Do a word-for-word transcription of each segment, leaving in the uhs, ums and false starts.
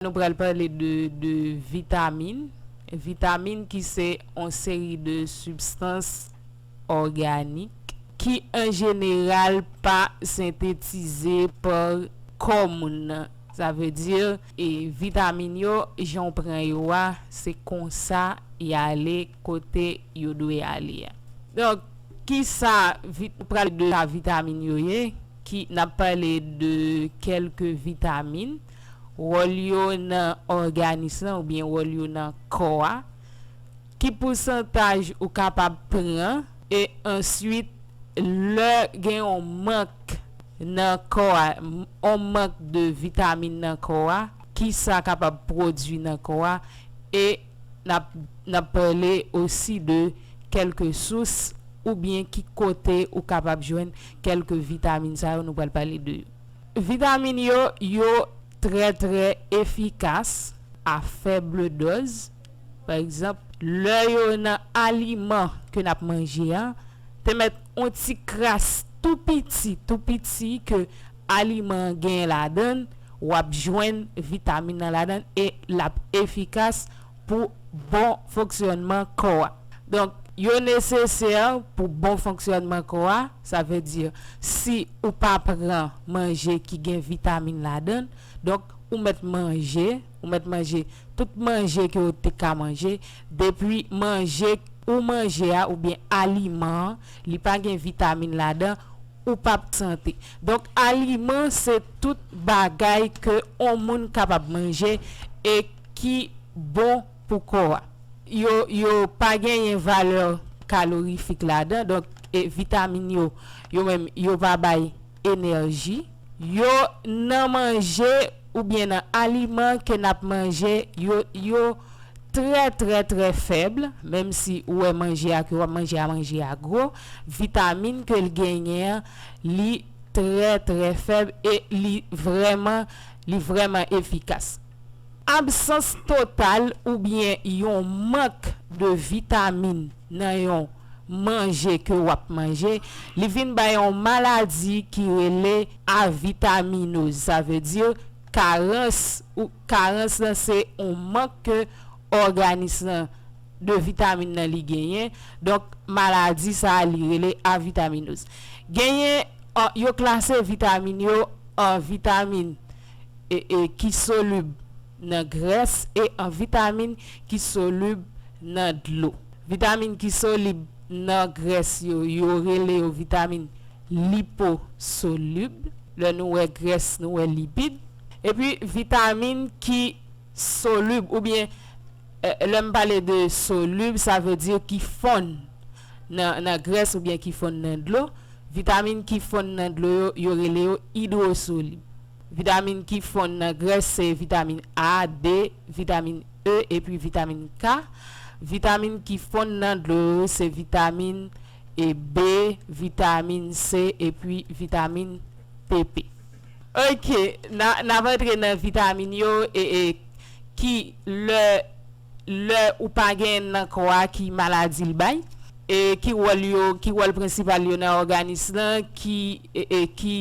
Nou pral pale de, de vitamin. Vitamin ki se yon seri de sibstans òganik ki an jeneral pa sentetize pa kò moun nan. Sa vle di, e vitamin yo, jan w pran yo a, se konsa y ale kote yo dwe ale a. Donk, kisa vit-, pral de sa vitamin yo ye, ki n ap pale de kèlke vitamin, wòl yo nan òganis lan oubyen wòl yo nan kò a, ki pousantaj ou kapab pran, e answit, lè gen yon mank nan kò a, m-, yon mank de vitamin nan kò a, ki sa kapab pwodui nan kò a, e n ap, n ap pale osi de kèlke sous oubyen ki kote ou kapab jwenn kèlke vitamin sa yo, nou pral pale de yo. Vitamin yo, yo trè, trè efikas a fèb dòz. Pa egzanp, lè yo nan aliman ke n ap manje a, te mèt yon ti kras tou piti, tou piti ke aliman an genyen ladan l, w ap jwenn vitamin nan ladan l e l ap efikas pou bon fonksyònman kò a. Donk, yo nesesè pou bon fonksyònman kò a, sa vle di, si ou pa pran manje ki gen vitamin ladan l, donk, ou mèt manje, ou mèt manje tout manje ke w te ka manje, depi manje ou manje a oubyen aliman an, li pa gen vitamin ladan, ou p ap sante. Donk, aliman se tout bagay ke yon moun kapab manje e ki bon pou kò a. Yo, yo pa genyen valè kalorifik ladan, donk, e vitamin yo, yo menm, yo pa bay enèji. Yo nan manje oubyen nan aliman ke n ap manje, yo, yo trè, trè, trè fèb, menm si ou wè manje a ke w ap manje a, manje a gwo, vitamin ke l genyen an, li trè, trè fèb e li vrèman, li vrèman efikas. Absans total oubyen yon mank de vitamin nan yon manje ke w ap manje, li vin bay yon maladi ki rele avitaminoz. Sa vle di karans ou karans lan se yon mank ke òganis lan de vitamin nan li genyen. Donk, maladi sa a li rele avitaminoz. Genyen, an, yo klase vitamin yo an vitamin e, e, ki solib nan grès e an vitamin ki solib nan dlo. Vitamin ki solib nan grès yo, yo rele yo vitamin liposolib. Lè nou wè grès, nou wè lipid. Epi vitamin ki solib, oubyen, e, lè m pale de solib, sa vle di ki fonn nan, nan grès oubyen ki fonn nan dlo. Vitamin ki fonn nan dlo yo, yo rele yo idwosolib. Vitamin ki fonn nan grès se vitamin A, D, vitamin E epi vitamin K. Vitamin ki fonn nan dlo yo se vitamin e B, vitamin C epi vitamin P P. Ok, n a, n ap antre nan vitamin yo e, e ki lè, lè ou pa genyen nan kò a ki maladi l bay, e ki wòl yo, ki wòl prensipal yo nan òganis lan, ki, e, e ki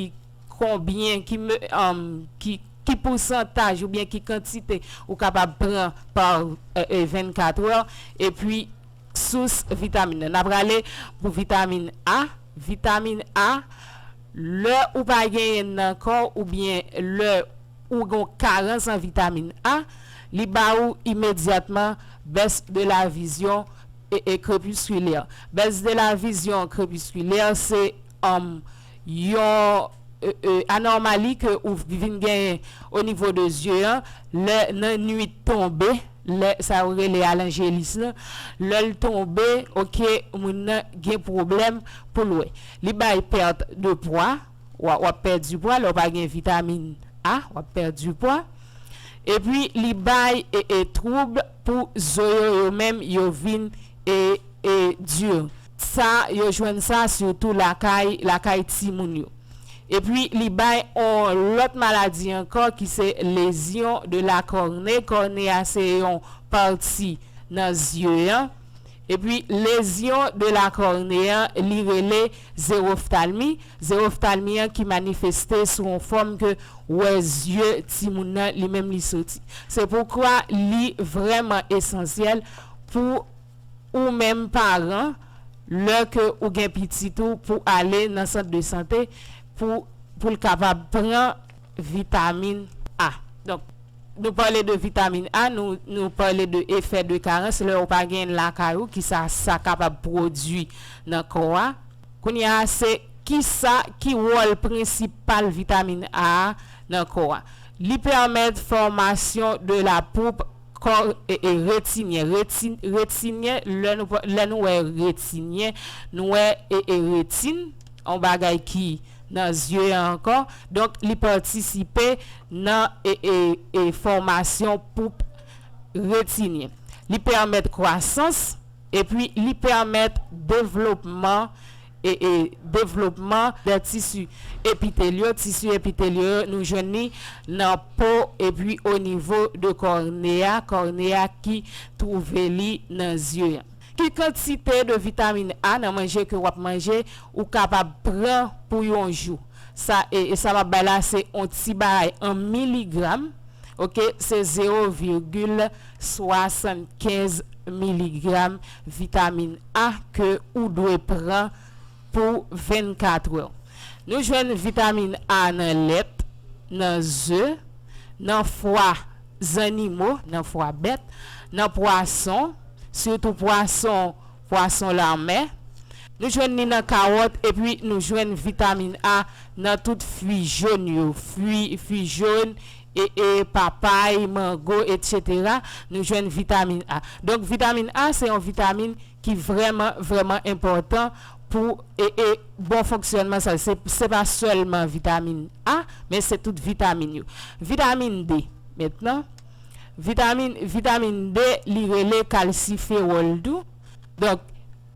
konbyen, ki, me- um, ki, ki pousantaj oubyen ki kantite ou kapab pran pa, e, e, vennkat è, epi sous vitamin nan. N ap prale pou vitamin A. Vitamin A, lè ou pa genyen nan kò oubyen lè ou gen karans an vitamin A, li ba ou imedyatman baisse de la vision e, e crépusculaire. Baisse de la vision crépusculaire, se, um, yon, e, e, anòmali ke ou vin genyen o nivo de zye an, lè nan nwit tonbe, lè sa yo rele a lanjelis lan, lè l tonbe, ok, moun nan gen pwoblèm pou l wè. Li bay pèt de pwa, w a, w ap pèdi pwa, lè w pa gen vitamin A, w ap pèdi pwa. Epi li bay e, e twoub pou zo yo, yo menm yo vin e, e di. Sa, yo jwenn sa sitou lakay, lakay timoun yo. Epi li bay on lòt maladi ankò ki se lésion de la cornée. Kòne a se yon pati nan zye an. Epi lezyon de la kòne an, li rele zewoftalmi. Zewoftalmi an ki manifeste sou yon fòm ke wè zye timoun nan li menm li soti. Se poukwa li vrèman esansyèl pou ou menm paran, lè ke ou gen pitit ou, pou ale nan sant de sante pou pou l kapab pran vitamin A. Donk, nou pale de vitamin A, nou nou pale de efè de karans lè ou pa gen lakay ou, kisa sa kapab pwodui nan kò a. Kounye a, se kisa ki wòl prensipal vitamin A a nan kò a. Li pèmèt fòmasyon de la poupe kò e, e retinyen. Retin, retinyen, lè nou, lè nou wè retinyen, nou wè e, e retin, yon bagay ki nan zye a ankò. Donk, li patisipe nan e, e, e fòmasyon poupe retinyen. Li pèmèt kwasans epi li pèmèt devlopman e, e devlopman de tisi epitelyo. Tisi epitelyo, nou jwenn li nan po epi o nivo de kòne a, kòne a ki twouve li nan zye a. Ki kantite de vitamin A nan manje ke w ap manje ou kapab pran pou yon jou? Sa, e, e sa m ap bay la, se yon ti bagay an miligram. Ok, se zewo vigil swasannkenz miligram vitamin A ke ou dwe pran pou vennkat è. Nou jwenn vitamin A nan lèt, nan ze, nan fwa zannimo, nan fwa bèt, nan pwason, sitou pwason, pwason lanmè. Nou jwenn li nan kawòt, epi nou jwenn vitamin A nan tout fwi jòn yo, fwi, fwi jòn, e, e papay, mango, etsetera. Nou jwenn vitamin A. Donk, vitamin A se yon vitamin ki vrèman, vrèman enpòtan pou e, e bon fonksyònman sa. Se, se pa sèlman vitamin A, men se tout vitamin yo. Vitamin D, mentnan, vitamin, vitamin D, li rele kalsifewòl tou. Donk,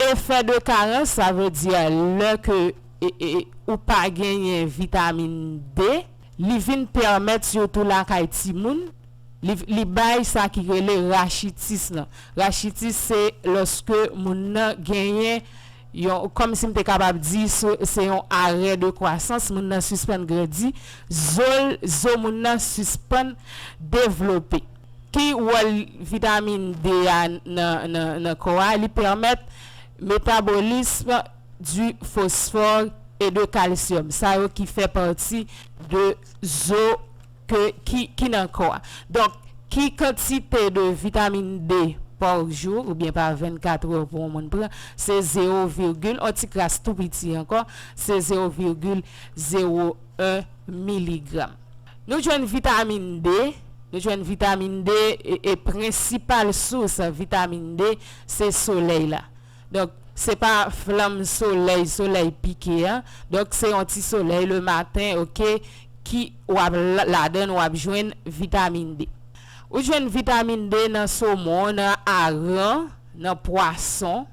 efè de karans, sa vle di lè ke e, e, ou pa genyen vitamin D, li vin pèmèt sitou lakay timoun, li, li bay sa ki rele rachitis lan. Rachitis se lòske moun nan genyen yon, kòmsi m te kapab di, se, se yon arè de kwasans, moun nan sispann grandi, zo l, zo moun nan sispann devlope. Ki wòl vitamin D a nan, nan, nan kò a? Li pèmèt metabolism du phosphore et de calcium. Sa yo ki fè pati de zo ke, ki, ki nan kò a. Donk, ki kantite de vitamin D pa jou oubyen pa vennkat è pou yon moun pran? Se zewo vigil, yon ti kras tou piti ankò, se zewo vigil zewo en miligram. Nou jwenn vitamin D, nou jwenn vitamin D, e, e prensipal sous vitamin D, se solèy la. Donk, se pa flanm solèy, solèy pike an. Donk, se yon ti solèy le maten, ok, ki w ap la-, ladan w ap jwenn vitamin D. Ou jwenn vitamin D nan somon, nan aran, nan pwason,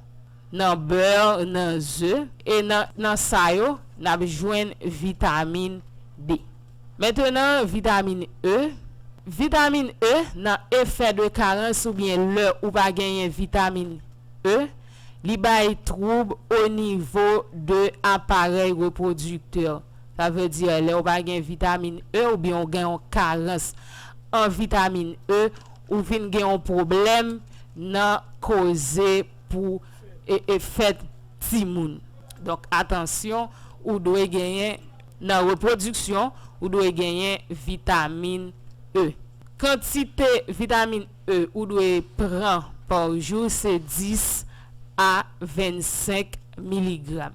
nan bè, nan ze, e nan, nan sa yo, n ap jwenn vitamin D. Mentenan, vitamin E. Vitamin E, nan efè de karans oubyen lè ou pa genyen vitamin E, li bay twoub o nivo de aparèy repwodiktè. Sa vle di, lè ou pa gen vitamin E oubyen ou gen yon karans an vitamin E, ou vin gen yon pwoblèm nan koze pou e, e fè timoun. Donk, atansyon, ou dwe genyen nan repwodiksyon, ou dwe genyen vitamin E. Kantite vitamin E ou dwe pran pa jou se dis a vennsenk miligram.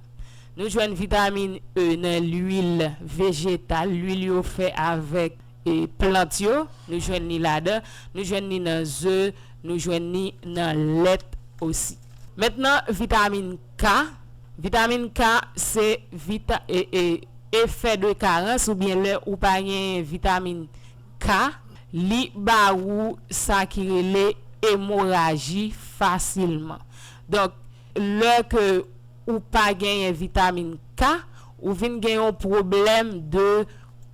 Nou jwenn vitamin E nan lwil vejetal, lwil yo fè avèk e plant yo, nou jwenn li ladan, nou jwenn li nan ze, nou jwenn li nan lèt osi. Mentnan, vitamin K. Vitamin K se vita-, e, e, efè de karans oubyen lè ou pa genyen vitamin K, li ba ou sa ki rele emoraji fasilman. Donk, lè ke ou pa genyen vitamin K, ou vin gen yon pwoblèm de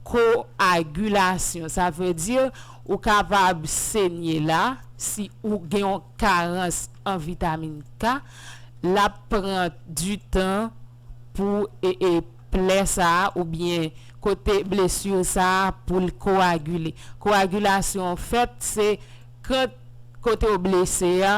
koagilasyon. Sa vle di, ou kapab senye la, si ou gen yon karans an vitamin K, l ap pran di tan pou e, e, plè sa a oubyen kote blesi sa a pou l koagile. Koagilasyon an fèt, se kan kote w blese a,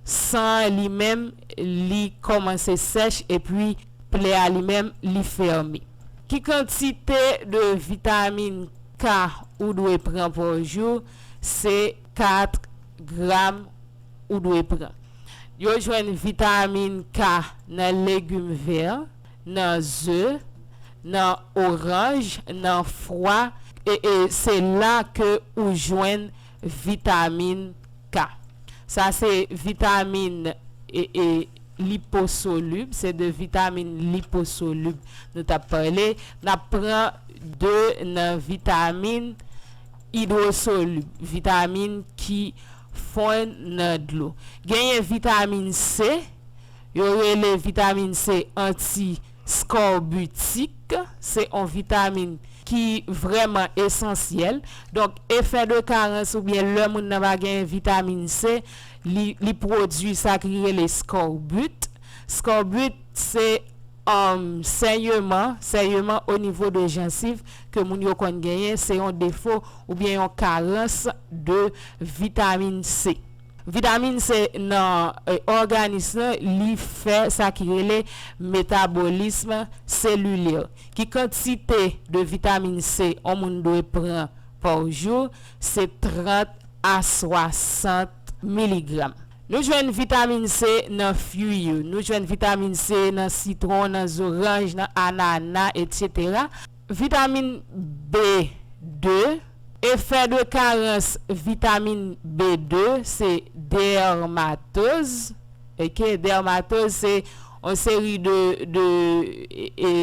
san an li menm, li kòmanse sèch epi plè a li menm, li fèmen. Ki kantite de vitamin K ou dwe pran pa jou? Se kat gram ou dwe pran. Yo jwenn vitamin K nan legim vè, nan ze, nan oranj, nan fwa, e, e se la ke ou jwenn vitamin K. Sa se vitamin e, e liposolib, se de vitamin liposolib nou t ap pale. N ap pran de nan vitamin idwosolib, vitamin ki fonn nan dlo. Genyen vitamin C, yo rele vitamin C anti-scorbutique, se yon vitamin ki vrèman esansyèl. Donk, efè de karans oubyen lè moun nan pa gen vitamin C, li, li pwodui sa ki rele scorbut. Scorbut, se, um, senyeman, senyeman o nivo de jansiv ke moun yo konn genyen, se yon defo oubyen yon karans de vitamin C. Vitamin C nan, e, òganis lan, li fè sa ki rele metabolism selilè. Ki kantite de vitamin C yon moun dwe pran pa jou? Se trant a swasant miligram. Nou jwenn vitamin C nan fwi yo. Nou jwenn vitamin C nan sitwon, nan zoranj, nan anana, etsetera. Vitamin B de, efè de karans vitamin B de, se dèmatoz. Ok, dèmatoz se yon seri de, de, e, e,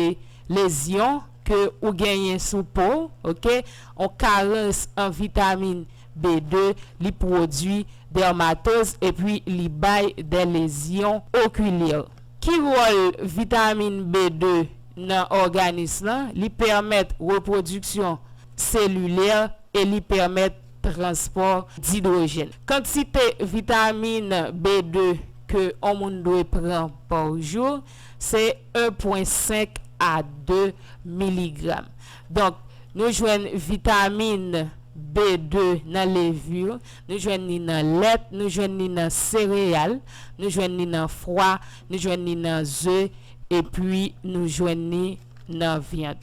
lezyon ke ou genyen sou po, ok? Yon karans an vitamin B de, li pwodui dèmatoz epi li bay de lezyon okilyè. Ki wòl vitamin B de nan òganis lan? Li pèmèt repwodiksyon selilè e li pèmèt transpò didwojèn. Kantite vitamin B de ke yon moun dwe pran pa jou, se en pwen senk a de miligram. Donk, nou jwenn vitamin B de nan levure, nou jwenn li nan lèt, nou jwenn li nan sereyal, nou jwenn li nan fwa, nou jwenn li nan ze, epi nou jwenn li nan vyann.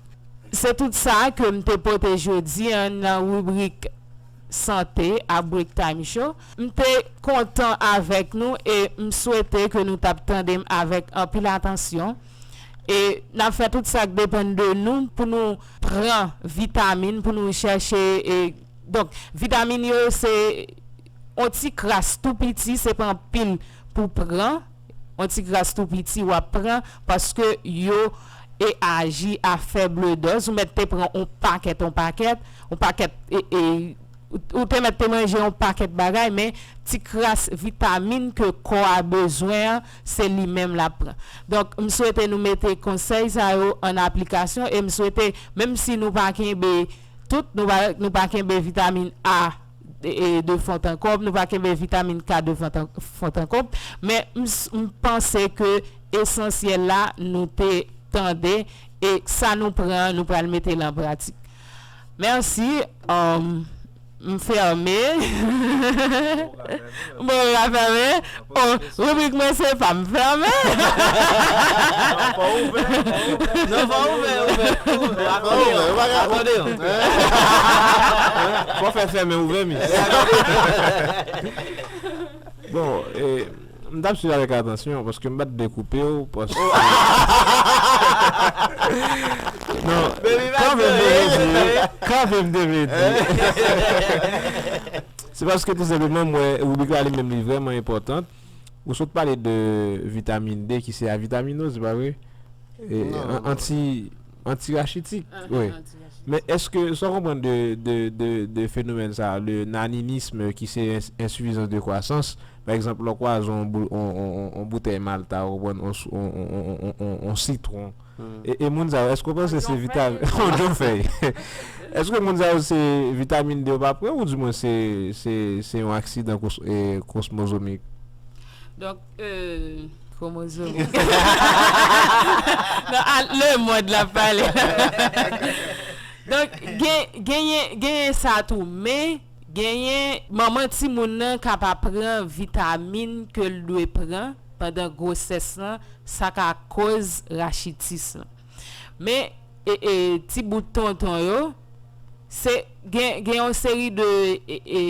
Se tout sa ke m te pote jodi a nan ribrik sante a Break Time Show. M te kontan avèk nou e m swete ke nou t ap tande m avèk anpil atansyon. E n ap fè tout sa k depann de nou pou nou pran vitamin, pou nou chèche, e, donk, vitamin yo se yon ti kras tou piti, se pa anpil pou pran, yon ti kras tou piti w ap pran, paske yo e aji a fèb dòz, ou mèt te pran yon pakèt, yon pakèt, yon pakèt, e, e, ou, ou te mèt te manje yon pakèt bagay, men ti kras vitamin ke kò a bezwen an, se li menm l ap pran. Donk, m swete nou mete konsèy sa yo an aplikasyon, e m swete, menm si nou pa kenbe tout, nou pa, nou pa kenbe vitamin A, e, e, de fond en comble, nou pa kenbe vitamin K de fond en, fond en comble, men m s-, m panse ke esansyèl la, nou te tande, e sa nou pran, nou pral mete l an pratik. Mèsi, um, m fèmen. Bon, m fèmen. Oh, ribrik mwen se pa m fèmen. Non, fò ouvè, ouvè. Non, fò ouvè, ouvè. Fò ouvè, ou pa ka akonde yo. Fò fè fèmen ouvè, mi. Bon, e, m t ap swiv avèk atansyon, paske m pa t vle koupe w, paske non, kanmenm m te vle di, kanmenm m te vle di. Se paske tou senpleman, m wè ribrik la li menm li vrèman enpòtan. Ou sot pale de vitamin D ki se avitaminoz, se pa vre? E, an-, anti, antirachitik, wi. Men èske, sa w konprann de, de, de, de fenomèn sa, le naninisme ki se ins-, insifizans de kwasans, pa egzanp, lè w kwaze yon bou-, yon, yon, yon, yon boutèy malta, ou konprann, yon s-, yon, yon, yon, yon, yon sitwon, E, e moun sa yo, èske w panse se vitamin, yon fèy? Èske moun sa yo se vitamin D yo pa pran, oudimwen se, se, se yon aksidan kos, e, kosmozomik? Donk, euh, kwomozomi. Non, a, le mond la pale. Donk, gen, genyen, genyen sa tou, men genyen manman timoun nan ka pa pran vitamin ke l dwe pran pandan gwosès lan, sa ka koz rachitis lan. Men, e, e, ti bout tonton yo, se gen, gen yon seri de, e, e,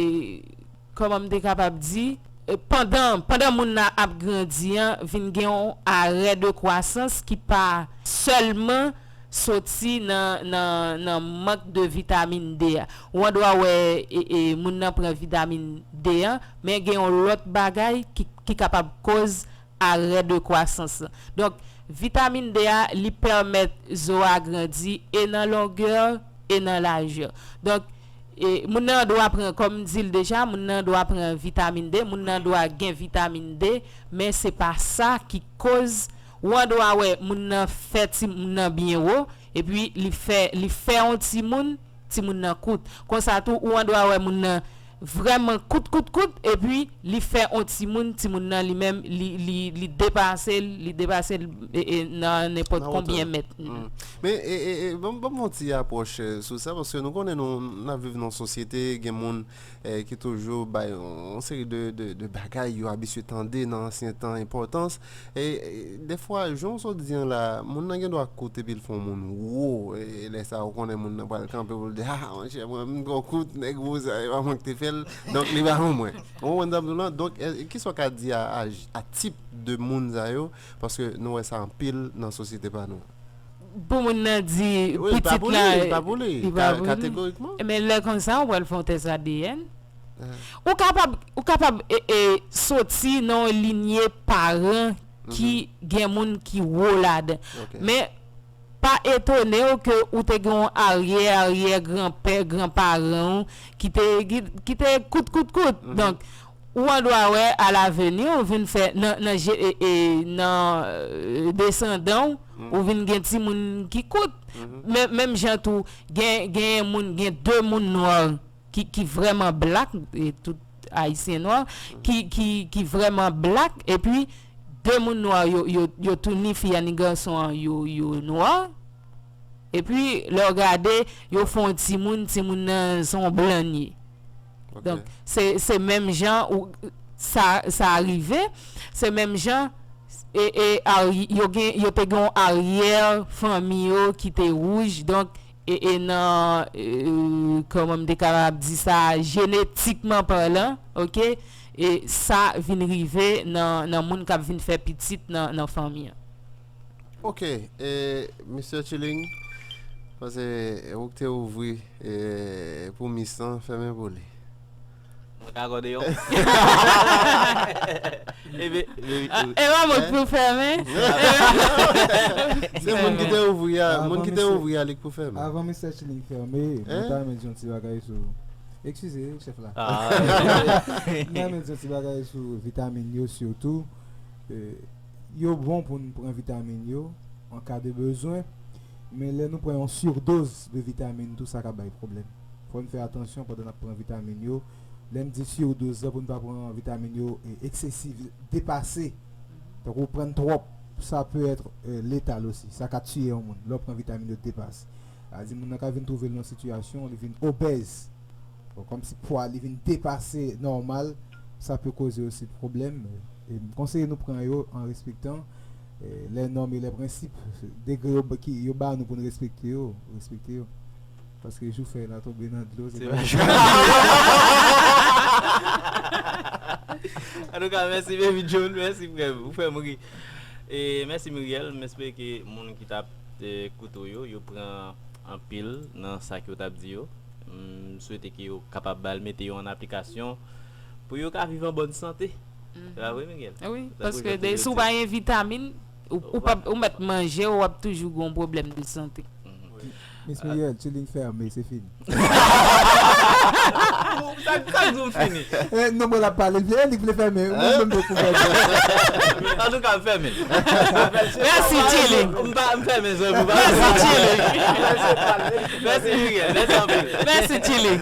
kòman m te kapab di, e, pandan, pandan moun nan ap grandi an, vin gen yon arè de kwasans ki pa sèlman soti nan, nan, nan mank de vitamin D a. Ou andwa wè e, e, moun nan pran vitamin D an, men gen yon lòt bagay ki, ki kapab koz arè de kwasans lan. Donk, vitamin D a, li pèmèt zo a grandi e nan longè e nan lajè. Donk, e, moun nan dwa pran, kòm m di l deja, moun nan dwa pran vitamin D, moun nan dwa gen vitamin D, men se pa sa ki koz, ou andwa wè moun nan fè timoun nan byen wo, epi li fè, li fè yon timoun, timoun nan kout. Konsa tou, ou andwa wè moun nan vrèman kout, kout, kout, epi li fè yon timoun, timoun nan li menm, li, li, li depase l, li depase l e, e, nan nenpòt konbyen mèt. Men, e, e, e, ban m, ban m fè yon ti apwòch, e, sou sa, paske nou konnen nou, n ap viv nan yon sosyete, gen moun, e, ki toujou bay yon, yon seri de, de, de bagay yo abitye tande nan ansyen tan, enpòtans. E, e, dèfwa, jan w sot di an la, moun nan gen dwa kout epi l fè yon moun wo. E, lè sa a, ou konnen moun nan pral kanpe pou l di, ah, monchè, mwen, m twò kout, nèg wo sa, e pa mwen ki te fè l, donk li pa pou mwen. Ou konprann sa m di w lan? Donk, e, kisa w ka di a, a, a tip de moun sa yo? Paske nou wè sa anpil nan sosyete pa nou. Pou moun nan di pitit la, li pa pou li, kategorikman. Men lè konsa, ou pral fè yon tès A D N. Ou kapab, ou kapab e, e, soti nan yon linye paran ki gen moun ki wo ladan. Men pa etone w ke ou te gen yon aryè aryè granpè, granparan w ki te, ki, ki te kout, kout, kout. Donk, ou andwa wè alaveni ou vin fè nan, nan, e, e, nan, e, desandan w, ou vin gen timoun ki kout. Men, menm jan tou, gen, gen moun, gen de moun nwa ki, ki vrèman black, e tout Ayisyen nwa, ki, ki, ki vrèman black, epi de moun nwa yo, yo, yo tou ni fi a ni gason an, yo, yo nwa. Epi, lè w gade, yo fè yon timoun, timoun nan se yon blan li ye. Donk, se, se menm jan ou, sa, sa rive, se menm jan, e, e, ari-, yo gen, yo te gen yon aryè fanmi yo ki te wouj, donk, e, e nan, e, kòman m te kapab di sa, jenetikman palan, oke, e sa vin rive nan, nan moun k ap vin fè pitit nan, nan fanmi an. Ok, e, Mister Chilling, paske ou k te ouvri e, pou Miss lan, fèmen pou li. Mwen ka kòde yon. Ebyen, e pa mwen k pou fèmen. Se moun ki te ouvri a, moun ki te ouvri a, li k pou fèmen. Avan Mister Chilling fèmen, mwen ta renmen di yon ti bagay sou. Eskize, chèf la. Mwen ta renmen di yon ti bagay sou vitamin yo, sitou. E, yo bon pou n pran vitamin yo an ka de bezwen, men lè nou pran yon surdoz de vitamin, tou sa ka bay pwoblèm. Fò n fè atansyon pandan n ap pran vitamin yo. Lè m di surdoz la, pou n pa pran vitamin yo e, eksesiv, depase. Tankou w pran twòp, sa pe èt e, letal osi. Sa ka tiye yon moun lè w pran vitamin yo depase. Sa vle di moun nan ka vin twouve l nan sitiyasyon, li vin obèz. Bon, kòmsi pwa li vin depase nòmal, sa pe koze osi pwoblèm. E m konseye nou pran yo an respektan e, les normes et les principes, degre yo, ki, yo ba nou pou n respekte yo, respekte yo. Paske jou fèy la tonbe nan dlo, se pa jou. Antouka, mèsi, Baby John, mèsi, frè m, ou fè m ri. E mèsi, Muriel, m espere ke moun ki t ap e, koute w yo, yo pran anpil nan sa ke w t ap di yo. M swete ke yo kapab al mete yo an aplikasyon pou yo ka viv an bòn sante. Se pa vre, Miguel? Wi, paske si w pa gen vitamin, ou, ou, p ap, ou mèt manje, w ap toujou gen yon pwoblèm de sante. Miss Muriel, Chilling fèmen, se fini. Sa k di w fini? Eh, non, mwen l ap pale, li vle, li vle fèmen. Mwen menm pou fèmen. Antouka, m fèmen. Mèsi, Chili. M pa, m fèmen, zanmi. Mèsi, Chili. Mèsi, Miguel. Mèsi anpil. Mèsi, Chili.